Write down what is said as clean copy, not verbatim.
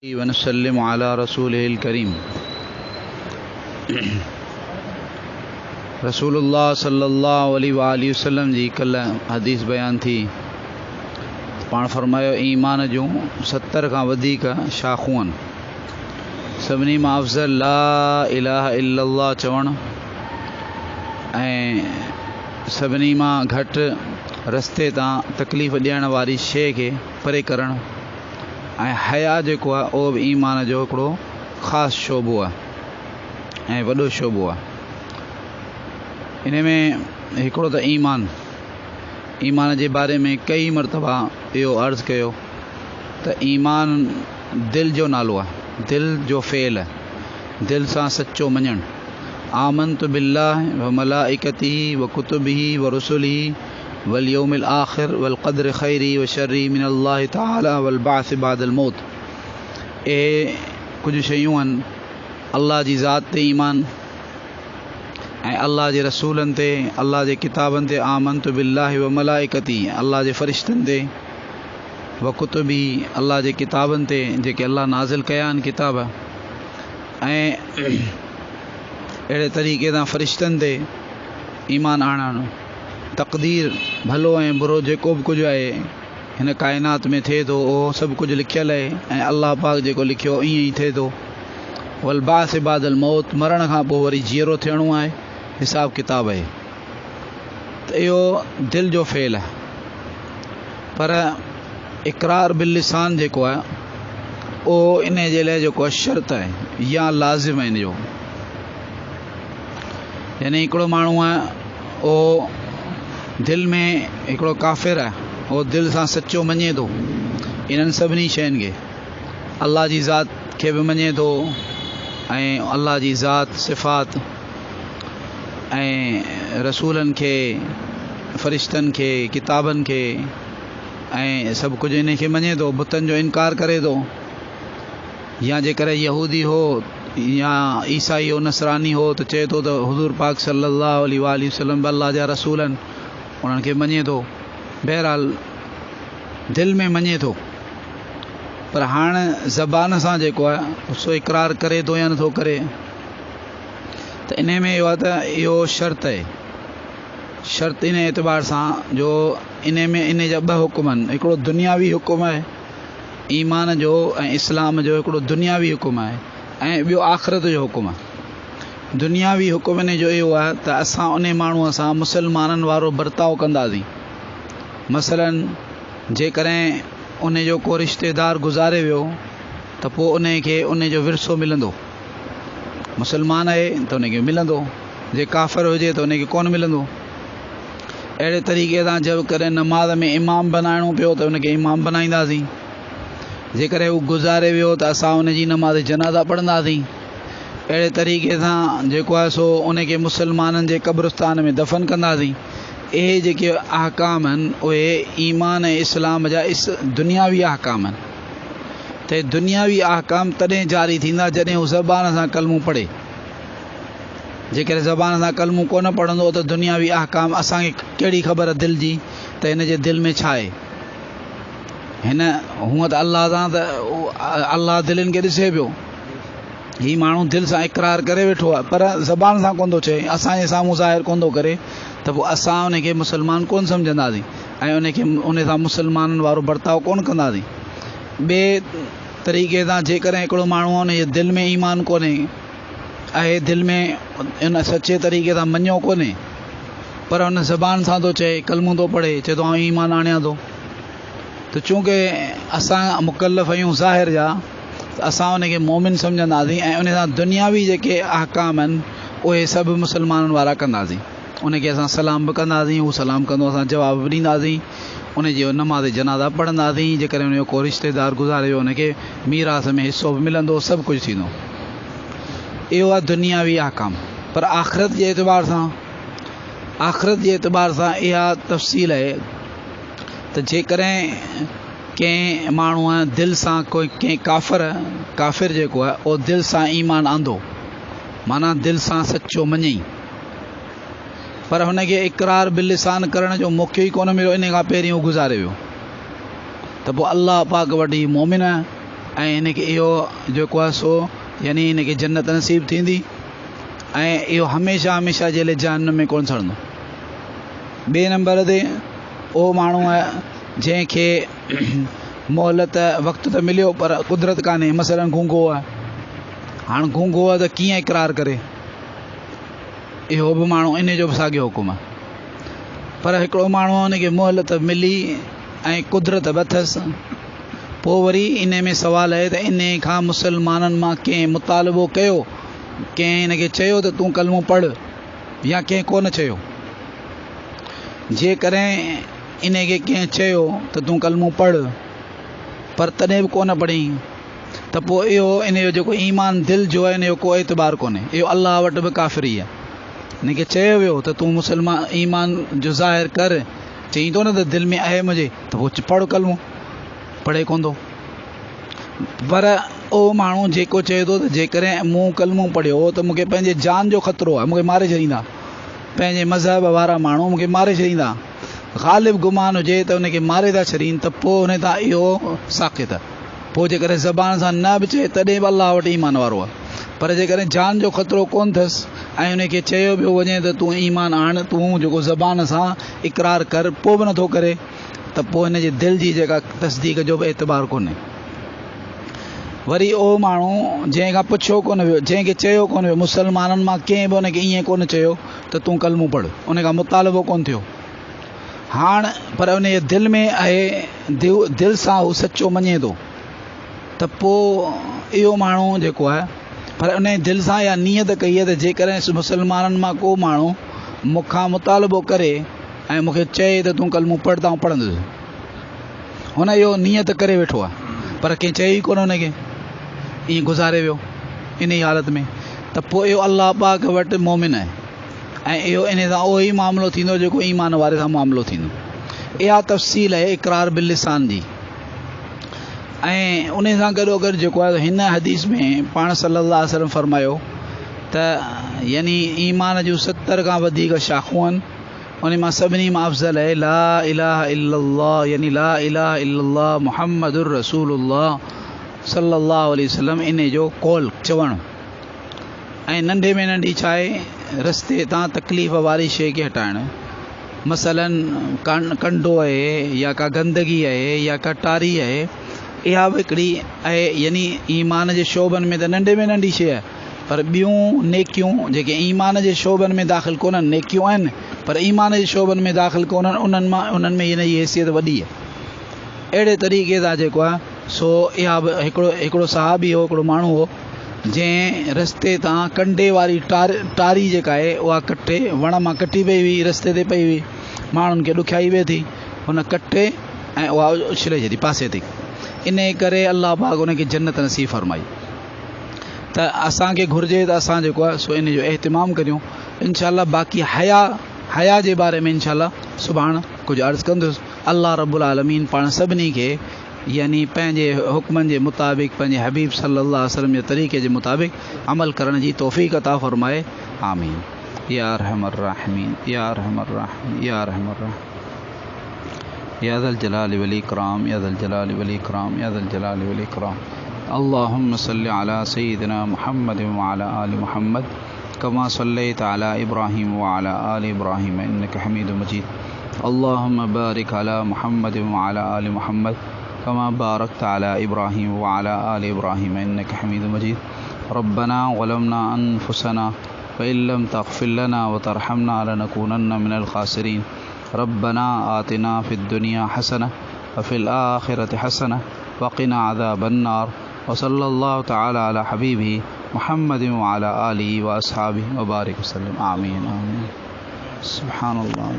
ونسلم علي رسوله الڪريم رسول الله صلي الله عليه واٰله وسلم جي ڪلهه حديث بيان ٿي پاڻ فرمايو ايمان جون 70 کان وڌيڪ شاخون آهن سڀني مان افضل لا اله الا الله چوڻ ۽ سڀني مان گهٽ رستي تان تڪليف ڏيڻ واري شيء کي پري ڪرڻ ۽ حياء جيڪو آهي اهو به ايمان جو هڪڙو خاص شعبو آهي ۽ وڏو شعبو آهي. ان ۾ هڪڙو ته ايمان، ايمان جي باري ۾ ڪئي مرتبا اهو عرض ڪيو ته ايمان دل جو نالو آهي، دل جو فعل آهي، دل سان سچو مڃڻ، آمنت بالله وملائڪته وڪتبه ورسله واليوم الآخر والقدر خيره وشره من الله تعالي والبعث بعد الموت اهي ڪجهه شيون آهن الله جي ذات تي ايمان ۽ الله جي رسولن تي الله جي ڪتابن تي آمنت بالله وملائڪته الله جي فرشتن تي وڪتبه الله جي ڪتابن تي جيڪي الله نازل ڪيا آهن ڪتاب ۽ اهڙي طريقي سان فرشتن تي ايمان آڻڻ تقدير، ڀلو ۽ برو جيڪو به ڪجهه آهي هن ڪائنات ۾ ٿئي ٿو اهو سڀ ڪجهه لکيل آهي ۽ الله پاڪ جيڪو لکيو ائين ئي ٿئي ٿو. والبعث بعد الموت مرڻ کان پوء وري جيئرو ٿيڻو آهي حساب ڪتاب آهي ته اهو دل جو فعل آهي پر اقرار باللسان جيڪو آهي اهو ان جي لاء جيڪو آهي شرط آهي يا لازم آهي ان جو يعني هڪڙو ماڻهو آهي اهو دل ۾ هڪڙو ڪافر آهي اهو دل سان سچو مڃي ٿو انهن سڀني شين کي الله جي ذات کي به مڃي ٿو ۽ الله جي ذات صفات ۽ رسولن کي فرشتن کي ڪتابن کي ۽ سڀ ڪجهه ان کي مڃي ٿو بتن جو انڪار ڪري ٿو يا جيڪڏهن يهودي هو يا عيسائي هو نصراني هو ته چئي ٿو ته حضور پاڪ صلي الله عليه واٰله وسلم به الله جا رسول آهن انهن کي مڃي ٿو بهرحال دل ۾ مڃي ٿو پر هاڻ زبان سان جيڪو آهي سو اقرار ڪري ٿو يا نٿو ڪري ته ان ۾ اهو آهي ته اهو شرط آهي شرط ان اعتبار سان جو ان ۾ ان جا ٻه حڪم آهن هڪڙو دنياوي حڪم آهي ايمان جو ۽ اسلام جو هڪڙو دنياوي حڪم آهي ۽ ٻيو آخرت جو حڪم آهي. دنياوي حڪم ان جو اهو آهي ته اسان انهي ماڻهوء سان مسلمانن وارو برتاء ڪنداسين. مثلاً جيڪڏهن انهي جو ڪو رشتيدار گذاري ويو ته پوء انهي کي انهي جو ورثو ملندو. مسلمان آهي ته انهي کي ملندو، جي ڪافر هجي ته انهي کي ڪونه ملندو. اهڙي طريقي سان جيڪڏهن نماز ۾ امام بنائڻو پيو ته ان کي امام بنائينداسين. جيڪڏهن هو گذاري ويو ته اسان ان جي نماز جنازه پڙهنداسين. اهڙي طريقي سان جيڪو آهي سو ان کي مسلمانن جي قبرستان ۾ دفن ڪنداسين. اهي جيڪي احڪام آهن اهي ايمان ۽ اسلام جا دنياوي احڪام آهن. ته دنياوي احڪام تڏهن جاري ٿيندا جڏهن هو زبان سان ڪلمو پڙهي. جيڪڏهن زبان سان ڪلمو ڪونه پڙهندو ته دنياوي احڪام اسان کي ڪهڙي خبر دل جي ته هن جي دل ۾ ڇا آهي. هن هونء ته الله سان ته الله دلين کي ڏسي پيو. هي ماڻهو دل سان اقرار ڪري ويٺو آهي پر زبان سان ڪونه ٿو چئي، اسان جي سامهون ظاهر ڪونه ٿو ڪري ته پوء اسان ان کي مسلمان ڪونه سمجهنداسين ۽ ان کي ان سان مسلمانن وارو برتاء ڪونه ڪنداسين. ٻئي طريقي سان جيڪڏهن هڪڙو ماڻهو ان جي دل ۾ ايمان ڪونهي، اهي دل ۾ ان سچي طريقي سان مڃيو ڪونهي پر ان زبان سان ٿو چئي ڪلمو ٿو پڙهي چئي ٿو آئون ايمان آڻيان ٿو ته چونڪه اسان مڪلف آهيون ظاهر جا ته اسان ان کي مومن سمجهنداسين ۽ ان سان دنياوي جيڪي احڪام آهن اهي سڀ مسلمانن وارا ڪنداسين ان کي اسان سلام به ڪنداسين هو سلام ڪندو اسان جواب به ڏينداسين ان جي نماز جنازه پڙهنداسين جيڪڏهن ان جو ڪو رشتيدار گذاري ويو ان کي ميراث ۾ حصو به ملندو سڀ ڪجهه ٿيندو اهو آهي دنياوي احڪام پر آخرت جي اعتبار سان آخرت جي اعتبار سان اها تفصيل آهي ته جيڪڏهن ڪنهن ماڻهوء دل سان ڪوئي ڪنهن ڪافر ڪافر جيڪو آهي اهو دل سان ايمان آندو معنيٰ دل سان سچو مڃئي پر هن کي اقرار باللسان ڪرڻ جو موقعو ئي ڪونه مليو ان کان پهرين هو گذاري ويو ته پوء الله پاڪ وٽ هي مومن آهي ۽ هن کي اهو جيڪو آهي سو يعني هن کي جنت نصيب ٿيندي ۽ اهو هميشه هميشه جي لاء جهنم ۾ ڪونه سڙندو. ٻئي نمبر تي اهو ماڻهو آهي جنهن کي مهلت وقت ته مليو پر قدرت ڪانهي مثلا گونگو آهي هاڻ گونگو آهي ته ڪيئن اقرار ڪري اهو به ماڻهو ان جو به ساڳيو حڪم آهي پر هڪڙو ماڻهو ان کي مهلت ملي ۽ قدرت به اٿس پوء وري ان ۾ سوال آهي ته ان کان مسلمانن مان ڪنهن مطالبو ڪيو ڪنهن هن کي چيو ته تون ڪلمو پڙهه يا ڪنهن ڪونه چيو جيڪڏهن ان کي ڪنهن چيو ته تون ڪلمو پڙهه پر تڏهن به ڪونه پڙهين ته پوء اهو ان جو جيڪو ايمان دل جو آهي ان جو ڪو اعتبار ڪونهي اهو الله وٽ به ڪافر ئي آهي ان کي چيو ويو ته تون مسلمان ايمان جو ظاهر ڪر چئين ٿو نه ته دل ۾ آهي منهنجي ته پوء پڙهه ڪلمو پڙهي ڪونه ٿو پر اهو ماڻهو جيڪو چئي ٿو ته جيڪڏهن مون ڪلمو پڙهيو ته مون کي پنهنجي جان جو خطرو آهي مون کي ماري ڇڏيندا پنهنجي مذهب وارا ماڻهو مون کي ماري ڇڏيندا غالب گمان هجي ته ان کي ماري ٿا ڇڏين ته پوء ان تان اهو ساقط آهي پوء جيڪڏهن زبان سان نه به چئي تڏهن به الله وٽ ايمان وارو آهي پر جيڪڏهن جان جو خطرو ڪونه اٿس ۽ ان کي چيو پيو وڃي ته تون ايمان آڻ تون جيڪو زبان سان اقرار ڪر پوء به نٿو ڪري ته پوء هن جي دل جي جيڪا تصديق جو به اعتبار ڪونهي وري اهو ماڻهو جنهن کان پڇيو ڪونه ويو جنهن کي چيو ڪونه ويو مسلمانن مان ڪنهن به ان کي ائين ڪونه چيو ته تون ڪلمو پڙهه ان کان مطالبو ڪونه ٿيو هاڻ پر ان جي دل ۾ آهي دل سان هو سچو مڃي ٿو ته پوء اهو ماڻهو جيڪو آهي پر ان جي دل سان اها نيت ڪئي آهي ته جيڪڏهن مسلمانن مان ڪو ماڻهو مون کان مطالبو ڪري ۽ مون کي چئي ته تون ڪلمو پڙهه ته آئون پڙهندس هن اهو نيت ڪري ويٺو آهي پر ڪنهن چيو ئي ڪونه هن کي ائين گذاري ويو ان ئي حالت ۾ ته پوء اهو الله پاڪ وٽ مومن آهي ۽ اهو ان سان اهو ئي معاملو ٿيندو جيڪو ايمان واري سان معاملو ٿيندو اها تفصيل آهي اقرار باللسان جي ۽ ان سان گڏو گڏ جيڪو آهي هن حديث ۾ پاڻ صلي الله عليه وسلم فرمايو ته يعني ايمان جون 70 کان وڌيڪ شاخون آهن ان مان سڀني مان افضل آهي لا اله الا الله يعني لا اله الا الله محمد رسول الله صلي الله عليه وسلم ان جو قول چوڻ ۽ ننڍي ۾ ننڍي ڇا آهي رستي تان تڪليف واري شيء کي هٽائڻ مثلا ڪنڊو آهي يا ڪا گندگي آهي يا ڪا ٽاري آهي اها به هڪڙي آهي يعني ايمان جي شعبن ۾ ته ننڍي ۾ ننڍي شيء آهي پر ٻيون نيڪيون جيڪي ايمان جي شعبن ۾ داخل ڪونهن، نيڪيون آهن پر ايمان جي شعبن ۾ داخل ڪونهن، انهن مان انهن ۾ هن جي حيثيت وڏي آهي. اهڙي طريقي سان جيڪو آهي سو اها به هڪڙو هڪڙو صحابي هو هڪڙو ماڻهو هو جنهن رستي تان ڪنڊي واري ٽاري جيڪا آهي اها ڪٽي وڻ مان ڪٽي پئي هئي رستي تي پئي هئي ماڻهن کي ڏکيائي پئي ٿي هن ڪٽي ۽ اها اڇلي ڇڏي پاسي تي انهي ڪري الله پاڪ ان کي جنت نصيب فرمائي. ته اسان کي گهرجي ته اسان جيڪو آهي سو ان جو اهتمام ڪريون انشاء الله باقي حيا حيا جي باري ۾ انشاء الله سڀاڻ ڪجهه عرض ڪندس الله رب العالمين پاڻ سڀني کي يعني پنهنجي حڪمن جي مطابق پنهنجي حبيب صلي الله عليه وسلم جي طريقي جي مطابق عمل ڪرڻ جي توفيق عطا فرمائي آمين يا ارحم الراحمين يا ارحم الراحمين يا ارحم الراحمين يا ذا الجلال والإكرام يا ذا الجلال والإكرام يا ذا الجلال والإكرام اللهم صل على سيدنا محمد وعلى آل محمد كما صليت على إبراهيم وعلى آل إبراهيم إنك حميد مجيد اللهم بارك على محمد وعلى آل محمد كما باركت على إبراهيم وعلى آل إبراهيم إنك حميد مجيد ربنا ظلمنا أنفسنا وإن لم تغفر لنا وترحمنا لنكونن من الخاسرين ربنا آتنا في الدنيا حسنة وفي الآخرة حسنة وقنا عذاب النار وصلى الله تعالى على حبيبه محمد وعلى آله وأصحابه وبارك وسلم آمين آمين سبحان الله.